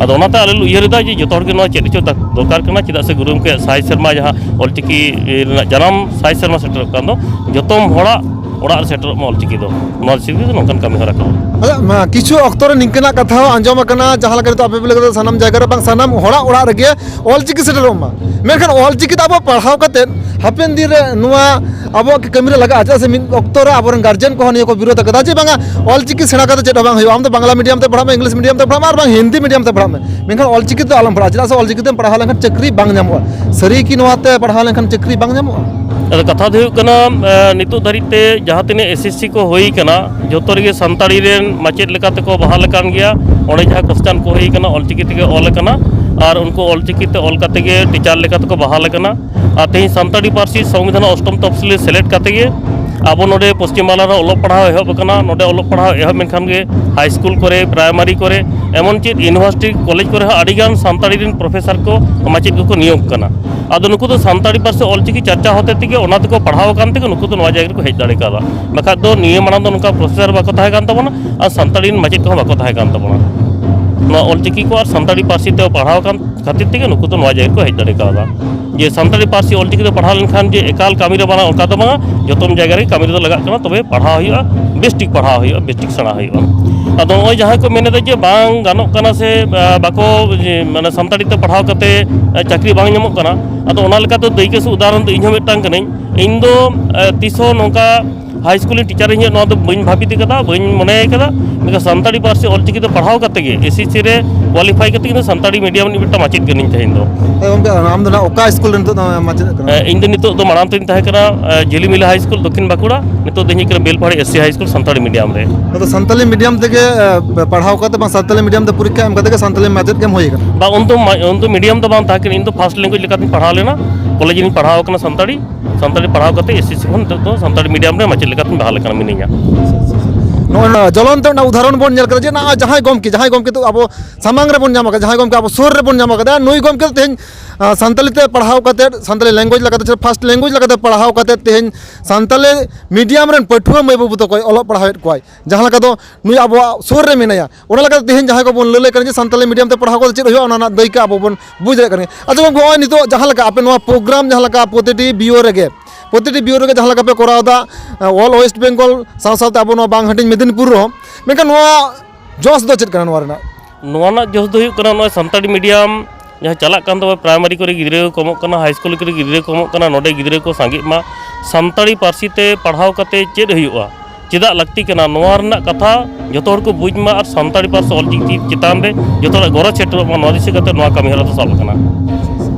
ᱟᱫᱚ ᱚᱱᱟᱛᱮ ᱟᱞᱮ ᱞᱮ ᱩᱭᱦᱟᱹᱨ ᱮᱫᱟ ᱡᱮ ᱡᱚᱛᱚ ᱦᱚᱲ ᱜᱮ ᱱᱚᱣᱟ ᱪᱮᱫ ᱦᱚᱪᱚ ᱫᱟ-, ᱫᱚᱨᱠᱟᱨ ᱠᱟᱱᱟ, ᱪᱮᱫᱟᱜ ᱥᱮ ᱜᱩᱨᱩ ᱜᱚᱢᱠᱮᱭᱟᱜ ᱥᱟᱭ ᱥᱮᱨᱢᱟ ᱡᱟᱦᱟᱸ ᱚᱞᱪᱤᱠᱤ ᱨᱮᱱᱟᱜ ᱡᱟᱱᱟᱢ ᱥᱟᱭ ᱥᱮᱨᱢᱟ ᱥᱮᱴᱮᱨᱚᱜ ᱠᱟᱱ ᱫᱚ, ᱡᱚᱛᱚᱢ ᱦᱚᱲᱟᱜ ᱚᱲᱟᱜ ᱨᱮ ᱥᱮᱴᱮᱨᱚᱜ ᱢᱟ ᱚᱞᱪᱤᱠᱤ ᱫᱚ, ᱱᱚᱣᱟ ᱦᱤᱥᱟᱹᱵ ᱛᱮ ᱱᱚᱝᱠᱟᱱ ᱠᱟᱹᱢᱤ ᱦᱚᱨᱟ ᱠᱚ᱾ ᱟᱫᱚ, ᱢᱟ, ᱠᱤᱪᱷᱩ ᱚᱠᱛᱚ ᱨᱮ ᱱᱤᱝᱠᱟᱹᱱᱟᱜ ᱠᱟᱛᱷᱟ ᱦᱚᱸ ᱟᱸᱡᱚᱢ ᱟᱠᱟᱱᱟ, ᱡᱟᱦᱟᱸ ᱞᱮᱠᱟ ᱱᱤᱛᱚᱜ ᱟᱯᱮ ᱯᱮ ᱞᱟᱹᱭ ᱠᱮᱫᱟ, ᱥᱟᱱᱟᱢ ᱡᱟᱭᱜᱟ ᱨᱮ ᱵᱟᱝ, ᱥᱟᱱᱟᱢ ᱦᱚᱲᱟᱜ ᱚᱲᱟᱜ ᱨᱮᱜᱮ ᱚᱞᱪᱤᱠᱤ ᱥᱮᱴᱮᱨᱚᱜ ᱢᱟ, ᱢᱮᱱᱠᱷᱟᱱ ᱚᱞᱪᱤᱠᱤ ᱛᱮ ᱟᱵᱚ ᱯᱟᱲᱦᱟᱣ ᱠᱟᱛᱮᱫ ᱦᱟᱯᱮᱱ ᱫᱤᱱ ᱨᱮ ᱱᱚᱣᱟ ᱟᱵᱚᱣᱟᱜ ᱠᱟᱹᱢᱤ ᱨᱮ ᱞᱟᱜᱟᱜᱼᱟ᱾ ᱪᱮᱫᱟᱜ ᱥᱮ ᱢᱤᱫ ᱚᱠᱛᱚ ᱨᱮ ᱟᱵᱚᱨᱮᱱ ᱜᱟᱨᱡᱮᱱ ᱠᱚᱦᱚᱸ ᱱᱤᱭᱟᱹ ᱠᱚ ᱵᱤᱨᱳᱫ ᱟᱠᱟᱫᱟ ᱡᱮ ᱵᱟᱝᱟ, ᱚᱞᱪᱤᱠᱤ ᱥᱮᱬᱟ ᱠᱟᱛᱮ ᱪᱮᱫ ᱦᱚᱸ ᱵᱟᱝ ᱦᱩᱭᱩᱜᱼᱟ, ᱟᱢ ᱫᱚ ᱵᱟᱝᱞᱟ ᱢᱤᱰᱤᱭᱟᱢ ᱛᱮ ᱯᱟᱲᱦᱟᱜ ᱢᱮ, ᱤᱝᱞᱤᱥ ᱢᱤᱰᱤᱭᱟᱢ ᱛᱮ ᱯᱟᱲᱦᱟᱜ ᱢᱮ, ᱟᱨ ᱵᱟᱝ ᱦᱤᱱᱫᱤ ᱢᱤᱰᱤᱭᱟᱢ ᱛᱮ ᱯᱟᱲᱦᱟᱜ ᱢᱮ, ᱢᱮᱱᱠᱷᱟᱱ ᱚᱞᱪᱤᱠᱤ ᱛᱮ ᱟᱞᱚᱢ ᱯᱟᱲᱦᱟᱜᱼᱟ᱾ ᱪᱮᱫᱟᱜ ᱥᱮ ᱚᱞᱪᱤᱠᱤ ᱛᱮᱢ ᱯᱟᱲᱦᱟᱣ ᱞᱮᱱᱠᱷᱟᱱ ᱪᱟᱹᱠᱨᱤ ᱵᱟᱝ ᱧᱟᱢᱚᱜᱼᱟ᱾ ᱥᱟᱹᱨᱤ ᱠᱤ ᱱᱚᱣᱟᱛᱮ ᱯᱟᱲᱦᱟᱣ ᱞᱮᱱᱠᱷᱟᱱ ᱪᱟᱹᱠᱨᱤ ᱵᱟᱝ ᱧᱟᱢᱚᱜᱼᱟ? ᱟᱫᱚ ᱠᱟᱛᱷᱟ ᱫᱚ ᱦᱩᱭᱩᱜ ᱠᱟᱱᱟ, ᱮ, ᱱᱤᱛᱚᱜ ᱫᱷᱟᱹᱨᱤᱡ ᱛᱮ ᱡᱟᱦᱟᱸ ᱛᱤᱱᱟᱹᱜ ᱮᱥ ᱮᱥ ᱥᱤ ᱠᱚ ᱦᱩᱭ ᱠᱟᱱᱟ, ᱡᱚᱛᱚ ᱨᱮᱜᱮ ᱥᱟᱱᱛᱟᱲᱤ ᱨᱮᱱ ᱢᱟᱪᱮᱫ ᱞᱮᱠᱟ ᱛᱮᱠᱚ ᱵᱟᱦᱟᱞ ᱟᱠᱟᱱ ᱜᱮᱭᱟ᱾ ᱚᱸᱰᱮ ᱡᱟᱦᱟᱸ ᱠᱚᱥᱪᱟᱱ ᱠᱚ ᱦᱩᱭ ᱠᱟᱱᱟ, ᱚᱞᱪᱤᱠᱤ ᱛᱮᱜᱮ ᱚᱞ ᱟᱠᱟᱱᱟ, ᱟᱨ ᱩᱱᱠᱩ ᱚᱞᱪᱤᱠᱤ ᱛᱮ ᱚᱞ ᱠᱟᱛᱮ ᱜᱮ ᱴᱤᱪᱟᱨ ᱞᱮᱠᱟ ᱛᱮᱠᱚ ᱵᱟᱦᱟᱞ ᱟᱠᱟᱱᱟ᱾ ᱟᱨ ᱛᱮᱦᱮᱧ ᱥᱟᱱᱛᱟᱲᱤ ᱯᱟᱹᱨᱥᱤ ᱥᱚᱝᱵᱤᱫᱷᱟᱱ ᱚᱥᱴᱚᱢ ᱛᱚᱯᱥᱤᱞ ᱨᱮ ᱥᱮᱞᱮᱫ ᱠᱟᱛᱮ ᱜᱮ ᱟᱵᱚ ᱱᱚᱰᱮ ᱯᱚᱥᱪᱤᱢ ᱵᱟᱝᱞᱟ ᱨᱮ ᱚᱞᱚᱜ ᱯᱟᱲᱦᱟᱣ ᱮᱦᱚᱵ ᱟᱠᱟᱱᱟ᱾ ᱱᱚᱰᱮ ᱚᱞᱚᱜ ᱯᱟᱲᱦᱟᱣ ᱮᱦᱚᱵ ᱮᱱᱠᱷᱟᱱ ᱜᱮ ᱦᱟᱭ ᱥᱠᱩᱞ ᱠᱚᱨᱮ, ᱯᱨᱟᱭᱢᱟᱨᱤ ᱠᱚᱨᱮ, ᱮᱢᱚᱱ ᱪᱮᱫ ᱤᱭᱩᱱᱤᱵᱷᱟᱨᱥᱤᱴᱤ, ᱠᱚᱞᱮᱡᱽ ᱠᱚᱨᱮ ᱦᱚᱸ ᱟᱹᱰᱤ ᱜᱟᱱ ᱥᱟᱱᱛᱟᱲᱤ ᱨᱮᱱ ᱯᱨᱚᱯᱷᱮᱥᱟᱨ ᱠᱚ, ᱢᱟᱪᱮᱫ ᱠᱚᱠᱚ ᱱᱤᱭᱳᱜᱽ ᱠᱟᱱᱟ᱾ ᱟᱫᱚ ᱱᱩᱠᱩ ᱫᱚ ᱥᱟᱱᱛᱟᱲᱤ ᱯᱟᱹᱨᱥᱤ ᱚᱞᱪᱤᱠᱤ ᱪᱟᱨᱪᱟ ᱦᱚᱛᱮ ᱛᱮᱜᱮ, ᱚᱱᱟ ᱛᱮᱠᱚ ᱯᱟᱲᱦᱟᱣ ᱟᱠᱟᱱ ᱛᱮᱜᱮ ᱱᱩᱠᱩ ᱫᱚ ᱱᱚᱣᱟ ᱡᱟᱭᱜᱟ ᱨᱮᱠᱚ ᱦᱮᱡ ᱫᱟᱲᱮ ᱠᱟᱣᱫᱟ᱾ ᱵᱟᱠᱷᱟᱡ ᱫᱚ ᱱᱤᱭᱟᱹ ᱢᱟᱲᱟᱝ ᱫᱚ ᱱᱚᱝᱠᱟ ᱯᱨᱚᱯᱷᱮᱥᱟᱨ ᱵᱟᱠᱚ ᱛᱟᱦᱮᱸ ᱠᱟᱱ ᱛᱟᱵᱚᱱᱟ ᱟᱨ ᱥᱟᱱᱛᱟᱲᱤ ᱨᱮᱱ ᱢᱟᱪᱮᱫ ᱠᱚᱦᱚᱸ ᱵᱟᱠᱚ ᱛᱟᱦᱮᱸ ᱠᱟᱱ ᱛᱟᱵᱚᱱᱟ᱾ ᱱᱚᱣᱟ ᱚᱞᱪᱤᱠᱤ ᱠᱚ ᱟᱨ ᱥᱟᱱᱛᱟᱲᱤ ᱯᱟᱹᱨᱥᱤ ᱛᱮ ᱯᱟᱲᱦᱟᱣ ᱟᱠᱟᱱ ᱠᱷᱟᱹᱛᱤᱨ ᱛᱮᱜᱮ ᱱᱩᱠᱩ ᱫᱚ ᱱᱚᱣᱟ ᱡᱟᱭᱜᱟ ᱨᱮᱠᱚ ᱦᱮᱡ ᱫᱟᱲᱮ ᱠᱟᱣᱫᱟ᱾ ᱡᱮ ᱥᱟᱱᱛᱟᱲᱤ ᱯᱟᱹᱨᱥᱤ ᱚᱞᱪᱤᱠᱤ ᱛᱮ ᱯᱟᱲᱦᱟᱣ ᱞᱮᱱᱠᱷᱟᱱ ᱡᱮ ᱮᱠᱟᱞ ᱠᱟᱹᱢᱤ ᱨᱮ ᱵᱟᱝᱟ, ᱚᱱᱠᱟ ᱫᱚ ᱵᱟᱝᱟ, ᱡᱚᱛᱚ ᱡᱟᱭᱜᱟ ᱨᱮ ᱠᱟᱹᱢᱤ ᱨᱮᱫᱚ ᱞᱟᱜᱟᱜ ᱠᱟᱱᱟ, ᱛᱚᱵᱮ ᱯᱟᱲᱦᱟᱣ ᱦᱩᱭᱩᱜᱼᱟ, ᱵᱮᱥ ᱴᱷᱤᱠ ᱯᱟᱲᱦᱟᱣ ᱦᱩᱭᱩᱜᱼᱟ, ᱵᱮᱥ ᱴᱷᱤᱠ ᱥᱮᱬᱟ ᱦᱩᱭᱩᱜᱼᱟ᱾ ᱟᱫᱚ ᱱᱚᱜᱼᱚᱭ ᱡᱟᱦᱟᱸᱭ ᱠᱚ ᱢᱮᱱ ᱮᱫᱟ ᱡᱮ ᱵᱟᱝ ᱜᱟᱱᱚᱜ ᱠᱟᱱᱟ ᱥᱮ, ᱟ, ᱵᱟᱠᱚ, ᱡᱮ, ᱢᱟᱱᱮ ᱥᱟᱱᱛᱟᱲᱤ ᱛᱮ ᱯᱟᱲᱦᱟᱣ ᱠᱟᱛᱮ, ᱟ, ᱪᱟᱹᱠᱨᱤ ᱵᱟᱝ ᱧᱟᱢᱚᱜ ᱠᱟᱱᱟ, ᱟᱫᱚ ᱚᱱᱟ ᱞᱮᱠᱟᱛᱮ ᱫᱟᱹᱭᱠᱟᱹ ᱥᱮ ᱩᱫᱟᱦᱚᱨᱚᱱ ᱫᱚ ᱤᱧ ᱦᱚᱸ ᱢᱤᱫᱴᱟᱝ ᱠᱟᱹᱱᱟᱹᱧ᱾ ᱤᱧ ᱫᱚ, ᱟ, ᱛᱤᱥ ᱦᱚᱸ ᱱᱚᱝᱠᱟ ᱦᱟᱭ ᱥᱠᱩᱞ ᱨᱤᱧ ᱴᱤᱪᱟᱨ ᱤᱧ ᱦᱩᱭᱩᱜ, ᱱᱚᱣᱟ ᱫᱚ ᱵᱟᱹᱧ ᱵᱷᱟᱵᱤᱛ ᱠᱟᱫᱟ, ᱵᱟᱹᱧ ᱢᱚᱱᱮ ᱠᱟᱫᱟ᱾ ᱢᱮᱱᱠᱷᱟᱱ ᱥᱟᱱᱛᱟᱲᱤ ᱯᱟᱹᱨᱥᱤ ᱚᱞᱪᱤᱠᱤ ᱛᱮ ᱯᱟᱲᱦᱟᱣ ᱠᱟᱛᱮ ᱜᱮ, ᱮᱥ ᱮᱥ ᱥᱤ ᱨᱮ ᱠᱳᱣᱟᱞᱤᱯᱷᱟᱭ ᱠᱟᱛᱮ ᱜᱮ ᱥᱟᱱᱛᱟᱲᱤ ᱢᱤᱰᱤᱭᱟᱢ ᱨᱤᱱᱤᱡ ᱢᱤᱫᱴᱟᱝ ᱢᱟᱪᱮᱫ ᱠᱟᱹᱱᱟᱹᱧ ᱛᱮᱦᱮᱧ ᱫᱚ᱾ ᱦᱮᱸ ᱜᱚᱢᱠᱮ, ᱟᱢ ᱫᱚ ᱱᱟᱜ ᱚᱠᱟ ᱥᱠᱩᱞ ᱨᱮ ᱱᱤᱛᱚᱜ ᱫᱚ ᱢᱟᱪᱮᱫ ᱠᱟᱱᱟ? ᱮ, ᱤᱧ ᱫᱚ ᱱᱤᱛᱚᱜ ᱫᱚ ᱢᱟᱲᱟᱝ ᱛᱮᱧ ᱛᱟᱦᱮᱸ ᱠᱟᱱᱟ, ᱮ, ᱡᱷᱤᱞᱤᱢᱤᱞᱤ ᱦᱟᱭ ᱥᱠᱩᱞ, ᱫᱚᱠᱠᱷᱤᱱ ᱵᱟᱸᱠᱩᱲᱟ᱾ ᱱᱤᱛᱚᱜ ᱫᱚ ᱤᱧ ᱦᱩᱭᱩᱜ ᱠᱟᱱᱟ ᱵᱮᱞᱯᱟᱦᱟᱲᱤ ᱮᱥ ᱥᱤ ᱦᱟᱭ ᱥᱠᱩᱞ ᱥᱟᱱᱛᱟᱲᱤ ᱢᱤᱰᱤᱭᱟᱢ ᱨᱮ᱾ ᱟᱫᱚ ᱥᱟᱱᱛᱟᱲᱤ ᱢᱤᱰᱤᱭᱟᱢ ᱛᱮᱜᱮ, ᱮ, ᱯᱟᱲᱦᱟᱣ ᱠᱟᱛᱮ ᱵᱟᱝ ᱥᱟᱱᱛᱟᱲᱤ ᱢᱤᱰᱤᱭᱟᱢ ᱛᱮ ᱯᱚᱨᱤᱠᱠᱷᱟ ᱮᱢ ᱠᱟᱛᱮ ᱜᱮ ᱥᱟᱱᱛᱟᱲᱤ ᱢᱟᱪᱮᱫ ᱜᱮᱢ ᱦᱩᱭ ᱟᱠᱟᱱᱟ? ᱵᱟ, ᱩᱱᱫᱚ ᱢᱟ-, ᱩᱱᱫᱚ ᱢᱤᱰᱤᱭᱟᱢ ᱫᱚ ᱵᱟᱝ ᱛᱟᱦᱮᱸ ᱠᱟᱱᱟ, ᱤᱧ ᱫᱚ ᱯᱷᱟᱥᱴ ᱞᱮᱝᱜᱩᱭᱮᱡᱽ ᱞᱮᱠᱟᱛᱤᱧ ᱯᱟᱲᱦᱟᱣ ᱞᱮᱱᱟ᱾ ᱠᱚᱞᱮᱡᱽ ᱨᱤᱧ ᱯᱟᱲᱦᱟᱣ ᱠᱟᱱᱟ ᱥᱟᱱᱛᱟᱲᱤ᱾ ᱥᱟᱱᱛᱟᱲᱤ ᱯᱟᱲᱦᱟᱣ ᱠᱟᱛᱮ ᱮᱥ ᱮᱥ ᱥᱤ ᱠᱷᱚᱱ ᱱᱤᱛᱚᱜ ᱫᱚ ᱥᱟᱱᱛᱟᱲᱤ ᱢᱤᱰᱤᱭᱟᱢ ᱨᱮ ᱢᱟᱪᱮᱫ ᱞᱮᱠᱟᱛᱤᱧ ᱵᱟᱦᱟᱞ ᱟᱠᱟᱱᱟ, ᱢᱤᱱᱟᱹᱧᱟ᱾ ᱱᱚᱜᱼᱚᱭ ᱱᱚᱣᱟ ᱡᱚᱞᱚᱱᱛᱚ ᱨᱮᱱᱟᱜ ᱩᱫᱟᱦᱚᱨᱚᱱ ᱵᱚᱱ ᱧᱮᱞ ᱠᱟᱫᱟ ᱡᱮ ᱱᱚᱜᱼᱚᱭ ᱡᱟᱦᱟᱸᱭ ᱜᱚᱢᱠᱮ, ᱡᱟᱦᱟᱸᱭ ᱜᱚᱢᱠᱮ ᱫᱚ ᱟᱵᱚ ᱥᱟᱢᱟᱝ ᱨᱮᱵᱚᱱ ᱧᱟᱢ ᱟᱠᱟᱫᱟ, ᱡᱟᱦᱟᱸᱭ ᱜᱚᱢᱠᱮ ᱟᱵᱚ ᱥᱩᱨ ᱨᱮᱵᱚᱱ ᱧᱟᱢ ᱟᱠᱟᱫᱟ, ᱱᱩᱭ ᱜᱚᱢᱠᱮ ᱫᱚ ᱛᱮᱦᱮᱧ, ᱟ, ᱥᱟᱱᱛᱟᱲᱤ ᱛᱮ ᱯᱟᱲᱦᱟᱣ ᱠᱟᱛᱮ, ᱥᱟᱱᱛᱟᱲᱤ ᱞᱮᱝᱜᱩᱭᱮᱡᱽ ᱞᱮᱠᱟᱛᱮ, ᱯᱷᱟᱥᱴ ᱞᱮᱝᱜᱩᱭᱮᱡᱽ ᱞᱮᱠᱟᱛᱮ ᱯᱟᱲᱦᱟᱣ ᱠᱟᱛᱮ ᱛᱮᱦᱮᱧ ᱥᱟᱱᱛᱟᱲᱤ ᱢᱤᱰᱤᱭᱟᱢ ᱨᱮᱱ ᱯᱟᱹᱴᱷᱩᱣᱟᱹ ᱢᱟᱹᱭ ᱵᱟᱹᱵᱩ ᱛᱟᱠᱚᱭ ᱚᱞᱚᱜ ᱯᱟᱲᱦᱟᱣᱮᱫ ᱠᱚᱣᱟᱭ᱾ ᱡᱟᱦᱟᱸ ᱞᱮᱠᱟ ᱫᱚ ᱱᱩᱭ ᱟᱵᱚᱣᱟᱜ ᱥᱩᱨ ᱨᱮ ᱢᱮᱱᱟᱭᱟ, ᱚᱱᱟ ᱞᱮᱠᱟᱛᱮ ᱛᱮᱦᱮᱧ ᱡᱟᱦᱟᱸᱭ ᱠᱚᱵᱚᱱ ᱞᱟᱹᱞᱟᱹᱭ ᱠᱟᱱᱟ ᱡᱮ ᱥᱟᱱᱛᱟᱲᱤ ᱢᱤᱰᱤᱭᱟᱢ ᱛᱮ ᱯᱟᱲᱦᱟᱣ ᱠᱟᱛᱮ ᱪᱮᱫ ᱦᱩᱭᱩᱜᱼᱟ, ᱚᱱᱟ ᱨᱮᱱᱟᱜ ᱫᱟᱹᱭᱠᱟᱹ ᱟᱵᱚ ᱵᱚᱱ ᱵᱩᱡᱽ ᱫᱟᱲᱮᱭᱟᱜ ᱠᱟᱱ ᱜᱮᱭᱟ᱾ ᱟᱪᱪᱷᱟ ᱜᱚᱢᱠᱮ, ᱱᱚᱜᱼᱚᱭ ᱱᱤᱛᱚᱜ ᱡᱟᱦᱟᱸ ᱞᱮᱠᱟ ᱟᱯᱮ ᱱᱚᱣᱟ ᱯᱨᱳᱜᱨᱟᱢ ᱡᱟᱦᱟᱸ ᱞᱮᱠᱟ ᱯᱨᱚᱛᱤᱴᱤ ᱵᱤᱭᱳ ᱨᱮᱜᱮ, ᱯᱨᱚᱛᱤᱴᱤ ᱵᱤᱭᱳ ᱨᱮᱜᱮ ᱡᱟᱦᱟᱸ ᱞᱮᱠᱟ ᱯᱮ ᱠᱚᱨᱟᱣ ᱮᱫᱟ, ᱚᱞ ᱳᱭᱮᱥᱴ ᱵᱮᱝᱜᱚᱞ ᱥᱟᱶ ᱥᱟᱶᱛᱮ ᱟᱵᱚ ᱱᱚᱣᱟ ᱵᱟᱝ ᱦᱟᱹᱴᱤᱧ ᱢᱮᱫᱤᱱᱤᱯᱩᱨ ᱨᱮᱦᱚᱸ, ᱢᱮᱱᱠᱷᱟᱱ ᱱᱚᱣᱟ ᱡᱚᱥ ᱫᱚ ᱪᱮᱫ ᱠᱟᱱᱟ ᱱᱚᱣᱟ ᱨᱮᱱᱟᱜ? ᱱᱚᱣᱟ ᱨᱮᱱᱟᱜ ᱡᱚᱥ ᱫᱚ ᱦᱩᱭᱩᱜ ᱠᱟᱱᱟ, ᱱᱚᱜᱼᱚᱭ ᱥᱟᱱᱛᱟᱲᱤ ᱢᱤᱰᱤᱭᱟᱢ ᱡᱟᱦᱟᱸ ᱪᱟᱞᱟᱜ ᱠᱟᱱ ᱛᱟᱵᱚᱱᱟ, ᱯᱨᱟᱭᱢᱟᱨᱤ ᱠᱚᱨᱮ ᱜᱤᱫᱽᱨᱟᱹ ᱠᱚ ᱠᱚᱢᱚᱜ ᱠᱟᱱᱟ, ᱦᱟᱭ ᱥᱠᱩᱞ ᱠᱚᱨᱮ ᱜᱤᱫᱽᱨᱟᱹ ᱠᱚ ᱠᱚᱢᱚᱜ ᱠᱟᱱᱟ, ᱱᱚᱰᱮ ᱜᱤᱫᱽᱨᱟᱹ ᱠᱚ ᱥᱟᱸᱜᱮᱜ ᱢᱟ, ᱥᱟᱱᱛᱟᱲᱤ ᱯᱟᱹᱨᱥᱤ ᱛᱮ ᱯᱟᱲᱦᱟᱣ ᱠᱟᱛᱮ ᱪᱮᱫ ᱦᱩᱭᱩᱜᱼᱟ, ᱪᱮᱫᱟᱜ ᱞᱟᱹᱠᱛᱤ ᱠᱟᱱᱟ, ᱱᱚᱣᱟ ᱨᱮᱱᱟᱜ ᱠᱟᱛᱷᱟ ᱡᱚᱛᱚ ᱦᱚᱲ ᱠᱚ ᱵᱩᱡᱽ ᱢᱟ ᱟᱨ ᱥᱟᱱᱛᱟᱲᱤ ᱯᱟᱹᱨᱥᱤ ᱚᱞᱪᱤᱠᱤ ᱪᱮᱛᱟᱱ ᱨᱮ ᱡᱚᱛᱚ ᱦᱚᱲᱟᱜ ᱜᱚᱨᱚᱡᱽ ᱥᱮᱴᱮᱨᱚᱜ ᱢᱟ, ᱱᱚᱣᱟ ᱫᱤᱥᱟᱹ ᱠᱟᱛᱮ ᱱᱚᱣᱟ ᱠᱟᱹᱢᱤ ᱦᱚᱨᱟ ᱫᱚ ᱥᱟᱵ ᱟᱠᱟᱱᱟ᱾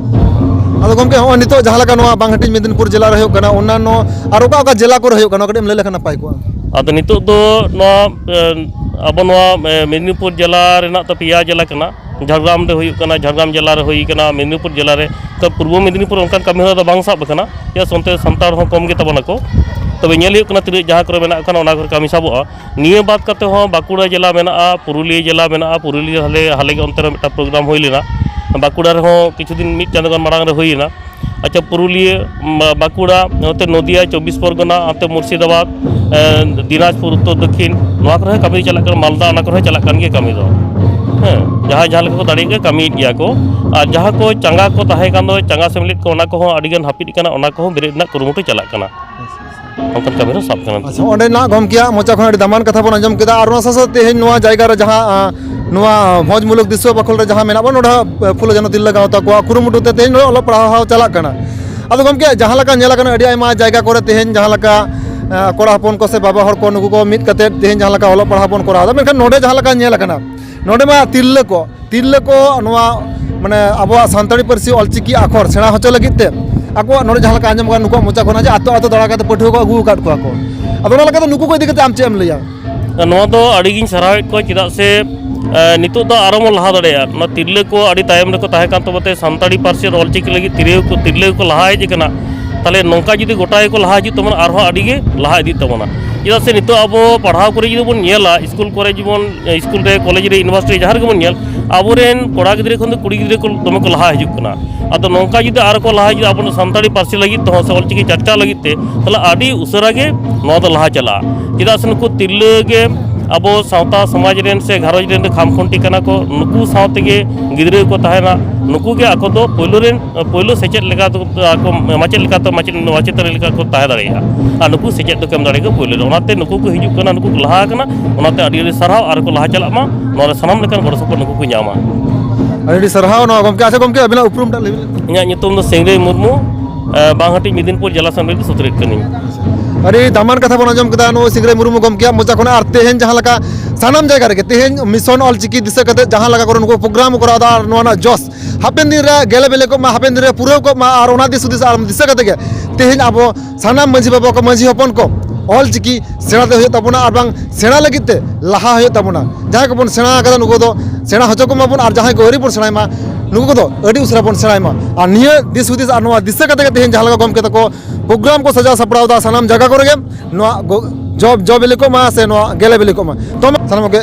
ᱟᱫᱚ ᱜᱚᱢᱠᱮ, ᱦᱚᱸᱜᱼᱚᱭ ᱱᱤᱛᱚᱜ ᱡᱟᱦᱟᱸ ᱞᱮᱠᱟ ᱱᱚᱣᱟ ᱵᱟᱝ ᱦᱟᱹᱴᱤᱧ ᱢᱮᱫᱤᱱᱯᱩᱨ ᱡᱮᱞᱟ ᱨᱮ ᱦᱩᱭᱩᱜ ᱠᱟᱱᱟ, ᱚᱱᱱᱟᱱᱚ ᱟᱨ ᱚᱠᱟ ᱚᱠᱟ ᱡᱮᱞᱟ ᱠᱚᱨᱮ ᱦᱩᱭᱩᱜ ᱠᱟᱱᱟ, ᱠᱟᱹᱴᱤᱡ ᱮᱢ ᱞᱟᱹᱭ ᱞᱮᱠᱷᱟᱱ ᱱᱟᱯᱟᱭ ᱠᱚᱜᱼᱟ᱾ ᱟᱫᱚ ᱱᱤᱛᱚᱜ ᱫᱚ ᱱᱚᱣᱟ, ᱮ, ᱟᱵᱚ ᱱᱚᱣᱟ, ᱮ, ᱢᱮᱫᱤᱱᱤᱯᱩᱨ ᱡᱮᱞᱟ ᱨᱮᱱᱟᱜ ᱫᱚ ᱯᱮᱭᱟ ᱡᱮᱞᱟ ᱠᱟᱱᱟ᱾ ᱡᱷᱟᱲᱜᱨᱟᱢ ᱨᱮ ᱦᱩᱭᱩᱜ ᱠᱟᱱᱟ, ᱡᱷᱟᱲᱜᱨᱟᱢ ᱡᱮᱞᱟ ᱨᱮ ᱦᱩᱭ ᱠᱟᱱᱟ, ᱢᱮᱫᱤᱱᱤᱯᱩᱨ ᱡᱮᱞᱟ ᱨᱮ᱾ ᱛᱚ, ᱯᱩᱨᱵᱚ ᱢᱮᱫᱤᱱᱤᱯᱩᱨ ᱚᱱᱠᱟᱱ ᱠᱟᱹᱢᱤ ᱦᱚᱨᱟ ᱫᱚ ᱵᱟᱝ ᱥᱟᱵ ᱟᱠᱟᱱᱟ, ᱪᱮᱫᱟᱜ ᱥᱮ ᱚᱱᱛᱮ ᱥᱟᱱᱛᱟᱲ ᱦᱚᱸ ᱠᱚᱢ ᱜᱮ ᱛᱟᱵᱚᱱᱟ ᱠᱚ᱾ ᱛᱚᱵᱮ ᱧᱮᱞ ᱦᱩᱭᱩᱜ ᱠᱟᱱᱟ ᱛᱤᱱᱟᱹᱜ ᱡᱟᱦᱟᱸ ᱠᱚᱨᱮ ᱢᱮᱱᱟᱜ ᱠᱷᱟᱱ ᱚᱱᱟ ᱠᱚᱨᱮ ᱠᱟᱹᱢᱤ ᱥᱟᱵᱚᱜᱼᱟ᱾ ᱱᱤᱭᱟᱹ ᱵᱟᱫ ᱠᱟᱛᱮ ᱦᱚᱸ ᱵᱟᱸᱠᱩᱲᱟ ᱡᱮᱞᱟ ᱢᱮᱱᱟᱜᱼᱟ, ᱯᱩᱨᱩᱞᱤᱭᱟᱹ ᱡᱮᱞᱟ ᱢᱮᱱᱟᱜᱼᱟ, ᱯᱩᱨᱩᱞᱤᱭᱟᱹ ᱦᱟᱞᱮ ᱦᱟᱞᱮ ᱜᱮ ᱚᱱᱛᱮ ᱨᱮ ᱢᱤᱫᱴᱟᱝ ᱯᱨᱳᱜᱨᱟᱢ ᱦᱩᱭ ᱞᱮᱱᱟ᱾ ᱵᱟᱸᱠᱩᱲᱟ ᱨᱮᱦᱚᱸ ᱠᱤᱪᱷᱩ ᱫᱤᱱ ᱢᱤᱫ ᱪᱟᱸᱫᱳ ᱜᱟᱱ ᱢᱟᱲᱟᱝ ᱨᱮ ᱦᱩᱭ ᱮᱱᱟ᱾ ᱟᱪᱪᱷᱟ, ᱯᱩᱨᱩᱞᱤᱭᱟᱹ, ᱵᱟ-, ᱵᱟᱸᱠᱩᱲᱟ, ᱱᱚᱛᱮ ᱱᱚᱫᱤᱭᱟ, ᱪᱚᱵᱵᱤᱥ ᱯᱚᱨᱜᱚᱱᱟ, ᱚᱱᱛᱮ ᱢᱩᱨᱥᱤᱫᱟᱵᱟᱫᱽ, ᱮ, ᱫᱤᱱᱟᱡᱽᱯᱩᱨ, ᱩᱛᱛᱚᱨ ᱫᱚᱠᱠᱷᱤᱱ, ᱱᱚᱣᱟ ᱠᱚᱨᱮ ᱦᱚᱸ ᱠᱟᱹᱢᱤ ᱪᱟᱞᱟᱜ ᱠᱟᱱᱟ, ᱢᱟᱞᱫᱟ, ᱚᱱᱟ ᱠᱚᱨᱮ ᱦᱚᱸ ᱪᱟᱞᱟᱜ ᱠᱟᱱ ᱜᱮᱭᱟ ᱠᱟᱹᱢᱤ ᱫᱚ᱾ ᱦᱮᱸ, ᱡᱟᱦᱟᱸᱭ ᱡᱟᱦᱟᱸ ᱞᱮᱠᱟ ᱠᱚ ᱫᱟᱲᱮᱭᱟᱜ ᱜᱮᱭᱟ, ᱠᱟᱹᱢᱤᱭᱮᱫ ᱜᱮᱭᱟ ᱠᱚ᱾ ᱟᱨ ᱡᱟᱦᱟᱸ ᱠᱚ ᱪᱟᱸᱜᱟ ᱠᱚ ᱛᱟᱦᱮᱸ ᱠᱟᱱ ᱫᱚ, ᱪᱟᱸᱜᱟ ᱥᱮᱢᱞᱮᱫ ᱠᱚ, ᱚᱱᱟ ᱠᱚᱦᱚᱸ ᱟᱹᱰᱤᱜᱟᱱ ᱦᱟᱹᱯᱤᱫ ᱠᱟᱱᱟ, ᱚᱱᱟ ᱠᱚᱦᱚᱸ ᱵᱮᱨᱮᱫ ᱨᱮᱱᱟᱜ ᱠᱩᱨᱩᱢᱩᱴᱩ ᱪᱟᱞᱟᱜ ᱠᱟᱱᱟ᱾ ᱚᱱᱠᱟᱱ ᱠᱟᱹᱢᱤ ᱨᱮ ᱥᱟᱵ ᱠᱟᱱᱟ᱾ ᱟᱪᱪᱷᱟ, ᱚᱸᱰᱮᱱᱟᱜ ᱜᱚᱢᱠᱮᱭᱟᱜ ᱢᱚᱪᱟ ᱠᱷᱚᱱ ᱟᱹᱰᱤ ᱫᱟᱢᱟᱱ ᱠᱟᱛᱷᱟ ᱵᱚᱱ ᱟᱸᱡᱚᱢ ᱠᱮᱫᱟ᱾ ᱟᱨ ᱚᱱᱟ ᱥᱟᱶ ᱥᱟᱶᱛᱮ ᱛᱮᱦᱮᱧ ᱱᱚᱣᱟ ᱡᱟᱭᱜᱟ ᱨᱮ ᱡᱟᱦᱟᱸ, ᱟᱸ, ᱱᱚᱣᱟ ᱵᱷᱚᱸᱡᱽ ᱢᱩᱞᱩᱠ ᱫᱤᱥᱣᱟᱹ ᱵᱟᱠᱷᱳᱞ ᱨᱮ ᱡᱟᱦᱟᱸ ᱢᱮᱱᱟᱜ ᱵᱚᱱ, ᱱᱚᱰᱮ ᱦᱚᱸ, ᱟᱸ, ᱯᱷᱩᱞᱳ ᱡᱷᱟᱱᱳ ᱛᱤᱨᱞᱟᱹ ᱜᱟᱶᱛᱟ ᱠᱚᱣᱟᱜ ᱠᱩᱨᱩᱢᱩᱴᱩ ᱛᱮ ᱛᱮᱦᱮᱧ ᱱᱚᱰᱮ ᱚᱞᱚᱜ ᱯᱟᱲᱦᱟᱣ ᱪᱟᱞᱟᱜ ᱠᱟᱱᱟ᱾ ᱟᱫᱚ ᱜᱚᱢᱠᱮ, ᱡᱟᱦᱟᱸ ᱞᱮᱠᱟ ᱧᱮᱞ ᱟᱠᱟᱱᱟ, ᱟᱹᱰᱤ ᱟᱭᱢᱟ ᱡᱟᱭᱜᱟ ᱠᱚᱨᱮ ᱛᱮᱦᱮᱧ ᱡᱟᱦᱟᱸ ᱞᱮᱠᱟ, ᱟᱸ, ᱠᱚᱲᱟ ᱦᱚᱯᱚᱱ ᱠᱚ ᱥᱮ ᱵᱟᱵᱟ ᱦᱚᱲ ᱠᱚ, ᱱᱩᱠᱩ ᱠᱚ ᱢᱤᱫ ᱠᱟᱛᱮ ᱛᱮᱦᱮᱧ ᱡᱟᱦᱟᱸ ᱞᱮᱠᱟ ᱚᱞᱚᱜ ᱯᱟᱲᱦᱟᱣ ᱵᱚᱱ ᱠᱚᱨᱟᱣ ᱮᱫᱟ, ᱢᱮᱱᱠᱷᱟᱱ ᱱᱚᱰᱮ ᱡᱟᱦᱟᱸ ᱞᱮᱠᱟ ᱧᱮᱞ ᱟᱠᱟᱱᱟ, ᱱᱚᱰᱮ ᱢᱟ ᱛᱤᱨᱞᱟᱹ ᱠᱚ, ᱛᱤᱨᱞᱟᱹ ᱠᱚ ᱱᱚᱣᱟ, ᱢᱟᱱᱮ, ᱟᱵᱚᱣᱟᱜ ᱥᱟᱱᱛᱟᱲᱤ ᱯᱟᱹᱨᱥᱤ ᱚᱞᱪᱤᱠᱤ ᱟᱠᱷᱚᱨ ᱥᱮᱬᱟ ᱦᱚᱪᱚ ᱞᱟᱹᱜᱤᱫ ᱛᱮ ᱟᱠᱚᱣᱟᱜ ᱱᱚᱰᱮ ᱡᱟᱦᱟᱸ ᱞᱮᱠᱟ ᱟᱸᱡᱚᱢ ᱠᱟᱱᱟ, ᱱᱩᱠᱩᱣᱟᱜ ᱢᱚᱪᱟ ᱠᱷᱚᱱᱟᱜ ᱡᱮ ᱟᱛᱳ ᱟᱛᱳ ᱫᱟᱬᱟ ᱠᱟᱛᱮ ᱯᱟᱹᱴᱷᱩᱣᱟᱹ ᱠᱚ ᱟᱹᱜᱩ ᱟᱠᱟᱫ ᱠᱚᱣᱟ ᱠᱚ᱾ ᱟᱫᱚ ᱚᱱᱟ ᱞᱮᱠᱟᱛᱮ ᱱᱩᱠᱩ ᱠᱚ ᱤᱫᱤ ᱠᱟᱛᱮ ᱟᱢ ᱪᱮᱫ ᱮᱢ ᱞᱟᱹᱭᱟ? ᱱᱚᱣᱟ ᱫᱚ ᱟᱹᱰᱤᱜᱤᱧ ᱥᱟᱨᱦᱟᱣᱮᱫ ᱠᱚᱣᱟ, ᱪᱮᱫᱟᱜ ᱥᱮ, ᱮ, ᱱᱤᱛᱚᱜ ᱫᱚ ᱟᱨᱚ ᱵᱚᱱ ᱞᱟᱦᱟ ᱫᱟᱲᱮᱭᱟᱜᱼᱟ᱾ ᱱᱚᱣᱟ ᱛᱤᱨᱞᱟᱹ ᱠᱚ ᱟᱹᱰᱤ ᱛᱟᱭᱚᱢ ᱨᱮᱠᱚ ᱛᱟᱦᱮᱸ ᱠᱟᱱ ᱛᱟᱵᱚ ᱛᱮ ᱥᱟᱱᱛᱟᱲᱤ ᱯᱟᱹᱨᱥᱤ ᱟᱨ ᱚᱞᱪᱤᱠᱤ ᱞᱟᱹᱜᱤᱫ ᱛᱤᱨᱞᱟᱹ ᱠᱚ, ᱛᱤᱨᱞᱟᱹ ᱠᱚ ᱞᱟᱦᱟ ᱦᱮᱡ ᱟᱠᱟᱱᱟ᱾ ᱛᱟᱦᱚᱞᱮ ᱱᱚᱝᱠᱟ ᱡᱩᱫᱤ ᱜᱚᱴᱟ ᱜᱮᱠᱚ ᱞᱟᱦᱟ ᱦᱤᱡᱩᱜ ᱛᱟᱵᱚᱱᱟ, ᱟᱨᱦᱚᱸ ᱟᱹᱰᱤ ᱜᱮ ᱞᱟᱦᱟ ᱤᱫᱤᱜ ᱛᱟᱵᱚᱱᱟ᱾ ᱪᱮᱫᱟᱜ ᱥᱮ ᱱᱤᱛᱚᱜ ᱟᱵᱚ ᱯᱟᱲᱦᱟᱣ ᱠᱚᱨᱮ ᱡᱩᱫᱤ ᱵᱚᱱ ᱧᱮᱞᱟ, ᱥᱠᱩᱞ ᱠᱚᱨᱮ ᱡᱮᱢᱚᱱ, ᱥᱠᱩᱞ ᱨᱮ, ᱠᱚᱞᱮᱡᱽ ᱨᱮ, ᱤᱭᱩᱱᱤᱵᱷᱟᱨᱥᱤᱴᱤ ᱨᱮ, ᱡᱟᱦᱟᱸ ᱨᱮᱜᱮ ᱵᱚᱱ ᱧᱮᱞ, ᱟᱵᱚᱨᱮᱱ ᱠᱚᱲᱟ ᱜᱤᱫᱽᱨᱟᱹ ᱠᱷᱚᱱ ᱫᱚ ᱠᱩᱲᱤ ᱜᱤᱫᱽᱨᱟᱹ ᱠᱚ ᱫᱚᱢᱮ ᱠᱚ ᱞᱟᱦᱟ ᱦᱤᱡᱩᱜ ᱠᱟᱱᱟ᱾ ᱟᱫᱚ ᱱᱚᱝᱠᱟ ᱡᱩᱫᱤ ᱟᱨᱚ ᱠᱚ ᱞᱟᱦᱟ ᱦᱤᱡᱩᱜᱼᱟ ᱟᱵᱚ ᱥᱟᱱᱛᱟᱲᱤ ᱯᱟᱹᱨᱥᱤ ᱞᱟᱹᱜᱤᱫ ᱛᱮᱦᱚᱸ ᱥᱮ ᱚᱞᱪᱤᱠᱤ ᱪᱟᱨᱪᱟᱣ ᱞᱟᱹᱜᱤᱫ ᱛᱮ, ᱛᱟᱦᱚᱞᱮ ᱟᱹᱰᱤ ᱩᱥᱟᱹᱨᱟ ᱜᱮ ᱱᱚᱣᱟ ᱫᱚ ᱞᱟᱦᱟ ᱪᱟᱞᱟᱜᱼᱟ᱾ ᱪᱮᱫᱟᱜ ᱥᱮ ᱱᱩᱠᱩ ᱛᱤᱨᱞᱟᱹ ᱜᱮ ᱟᱵᱚ ᱥᱟᱶᱛᱟ ᱥᱚᱢᱟᱡᱽ ᱨᱮᱱ ᱥᱮ ᱜᱷᱟᱨᱚᱸᱡᱽ ᱨᱮᱱ ᱠᱷᱟᱢᱠᱷᱩᱱᱴᱤ ᱠᱟᱱᱟ ᱠᱚ, ᱱᱩᱠᱩ ᱥᱟᱶ ᱛᱮᱜᱮ ᱜᱤᱫᱽᱨᱟᱹ ᱠᱚ ᱛᱟᱦᱮᱱᱟ, ᱱᱩᱠᱩ ᱜᱮ ᱟᱠᱚ ᱫᱚ ᱯᱳᱭᱞᱳ ᱨᱮᱱ, ᱯᱳᱭᱞᱳ ᱥᱮᱪᱮᱫ ᱞᱮᱠᱟ ᱫᱚ ᱟᱠᱚ ᱢᱟᱪᱮᱫ ᱞᱮᱠᱟᱛᱮ, ᱢᱟᱪᱮᱫ, ᱢᱟᱪᱮᱛᱟᱹᱱᱤ ᱞᱮᱠᱟ ᱠᱚ ᱛᱟᱦᱮᱸ ᱫᱟᱲᱮᱭᱟᱜᱼᱟ᱾ ᱟᱨ ᱱᱩᱠᱩ ᱥᱮᱪᱮᱫ ᱫᱚᱠᱚ ᱮᱢ ᱫᱟᱲᱮᱭᱟᱠᱚᱣᱟ ᱯᱳᱭᱞᱳ ᱨᱮ᱾ ᱚᱱᱟᱛᱮ ᱱᱩᱠᱩ ᱠᱚ ᱦᱤᱡᱩᱜ ᱠᱟᱱᱟ, ᱱᱩᱠᱩ ᱠᱚ ᱞᱟᱦᱟ ᱟᱠᱟᱱᱟ, ᱚᱱᱟᱛᱮ ᱟᱹᱰᱤ ᱟᱹᱰᱤ ᱥᱟᱨᱦᱟᱣ, ᱟᱨ ᱠᱚ ᱞᱟᱦᱟ ᱪᱟᱞᱟᱜ ᱢᱟ, ᱱᱚᱣᱟ ᱨᱮ ᱥᱟᱱᱟᱢ ᱞᱮᱠᱟᱱ ᱜᱚᱲᱚ ᱥᱚᱯᱚᱦᱚᱫ ᱱᱩᱠᱩ ᱠᱚ ᱧᱟᱢᱟ᱾ ᱟᱹᱰᱤ ᱟᱹᱰᱤ ᱥᱟᱨᱦᱟᱣ ᱱᱚᱣᱟ ᱜᱚᱢᱠᱮ᱾ ᱟᱪᱪᱷᱟ ᱜᱚᱢᱠᱮ, ᱟᱹᱵᱤᱱᱟᱜ ᱩᱯᱨᱩᱢ ᱴᱟᱜ ᱞᱟᱹᱭ ᱵᱤᱱ᱾ ᱤᱧᱟᱹᱜ ᱧᱩᱛᱩᱢ ᱫᱚ ᱥᱤᱝᱨᱟᱹᱭ ᱢᱩᱨᱢᱩ, ᱮ, ᱵᱟᱝᱦᱟᱴᱤ ᱢᱤᱫᱤᱱᱯᱩᱨ ᱡᱮᱞᱟ ᱥᱮᱢᱞᱮᱫ ᱨᱤᱱᱤᱡ ᱥᱩᱛᱨᱮᱫ ᱠᱟᱹᱱᱟᱹᱧ᱾ ᱟᱹᱰᱤ ᱫᱟᱢᱟᱱ ᱠᱟᱛᱷᱟ ᱵᱚᱱ ᱟᱸᱡᱚᱢ ᱠᱮᱫᱟ ᱱᱩᱭ ᱥᱤᱝᱨᱟᱹᱭ ᱢᱩᱨᱢᱩ ᱜᱚᱢᱠᱮᱭᱟᱜ ᱢᱚᱪᱟ ᱠᱷᱚᱱᱟᱜ᱾ ᱟᱨ ᱛᱮᱦᱮᱧ ᱡᱟᱦᱟᱸ ᱞᱮᱠᱟ ᱥᱟᱱᱟᱢ ᱡᱟᱭᱜᱟ ᱨᱮᱜᱮ ᱛᱮᱦᱮᱧ ᱢᱤᱥᱚᱱ ᱚᱞᱪᱤᱠᱤ ᱫᱤᱥᱟᱹ ᱠᱟᱛᱮ ᱡᱟᱦᱟᱸ ᱞᱮᱠᱟ ᱠᱚᱨᱮ ᱱᱩᱠᱩ ᱯᱨᱳᱜᱨᱟᱢ ᱠᱚ ᱠᱚᱨᱟᱣ ᱮᱫᱟ, ᱟᱨ ᱱᱚᱣᱟ ᱨᱮᱱᱟᱜ ᱡᱚᱥ ᱦᱟᱯᱮᱱ ᱫᱤᱱ ᱨᱮ ᱜᱮᱞᱮ ᱵᱮᱞᱮ ᱠᱚᱜ ᱢᱟ, ᱦᱟᱯᱮᱱ ᱫᱤᱱ ᱨᱮ ᱯᱩᱨᱟᱹᱣ ᱠᱚᱜ ᱢᱟ᱾ ᱟᱨ ᱚᱱᱟ ᱫᱤᱥ ᱦᱩᱫᱤᱥ ᱟᱨ ᱫᱤᱥᱟᱹ ᱠᱟᱛᱮ ᱜᱮ ᱛᱮᱦᱮᱧ ᱟᱵᱚ ᱥᱟᱱᱟᱢ ᱢᱟᱹᱡᱷᱤ ᱵᱟᱵᱟ ᱠᱚ, ᱢᱟᱹᱡᱷᱤ ᱦᱚᱯᱚᱱ ᱠᱚ ᱚᱞᱪᱤᱠᱤ ᱥᱮᱬᱟ ᱛᱮ ᱦᱩᱭᱩᱜ ᱛᱟᱵᱚᱱᱟ, ᱟᱨ ᱵᱟᱝ ᱥᱮᱬᱟ ᱞᱟᱹᱜᱤᱫ ᱛᱮ ᱞᱟᱦᱟ ᱦᱩᱭᱩᱜ ᱛᱟᱵᱚᱱᱟ᱾ ᱡᱟᱦᱟᱸᱭ ᱠᱚᱵᱚᱱ ᱥᱮᱬᱟ ᱟᱠᱟᱫᱟ ᱱᱩᱠᱩ ᱫᱚ ᱥᱮᱬᱟ ᱦᱚᱪᱚ ᱠᱚᱢᱟ ᱵᱚᱱ, ᱟᱨ ᱡᱟᱦᱟᱸᱭ ᱠᱚ ᱟᱹᱣᱨᱤ ᱵᱚᱱ ᱥᱮᱬᱟᱭ ᱢᱟ ᱱᱩᱠᱩ ᱠᱚᱫᱚ ᱟᱹᱰᱤ ᱩᱥᱟᱹᱨᱟ ᱵᱚᱱ ᱥᱮᱬᱟᱭ ᱢᱟ᱾ ᱟᱨ ᱱᱤᱭᱟᱹ ᱫᱤᱥ ᱦᱩᱫᱤᱥ ᱟᱨ ᱱᱚᱣᱟ ᱫᱤᱥᱟᱹ ᱠᱟᱛᱮ ᱜᱮ ᱛᱮᱦᱮᱧ ᱡᱟᱦᱟᱸ ᱞᱮᱠᱟ ᱜᱚᱢᱠᱮ ᱛᱟᱠᱚ ᱯᱨᱳᱜᱨᱟᱢ ᱠᱚ ᱥᱟᱡᱟᱣ ᱥᱟᱯᱲᱟᱣ ᱮᱫᱟ, ᱥᱟᱱᱟᱢ ᱡᱟᱭᱜᱟ ᱠᱚᱨᱮ ᱜᱮ ᱱᱚᱣᱟ ᱜᱚ-, ᱡᱚ, ᱡᱚ ᱵᱤᱞᱤ ᱠᱚᱜ ᱢᱟ ᱥᱮ ᱱᱚᱣᱟ ᱜᱮᱞᱮ ᱵᱤᱞᱤ ᱠᱚᱜ ᱢᱟ᱾ ᱛᱚ ᱢᱟ ᱥᱟᱱᱟᱢ ᱠᱚᱜᱮ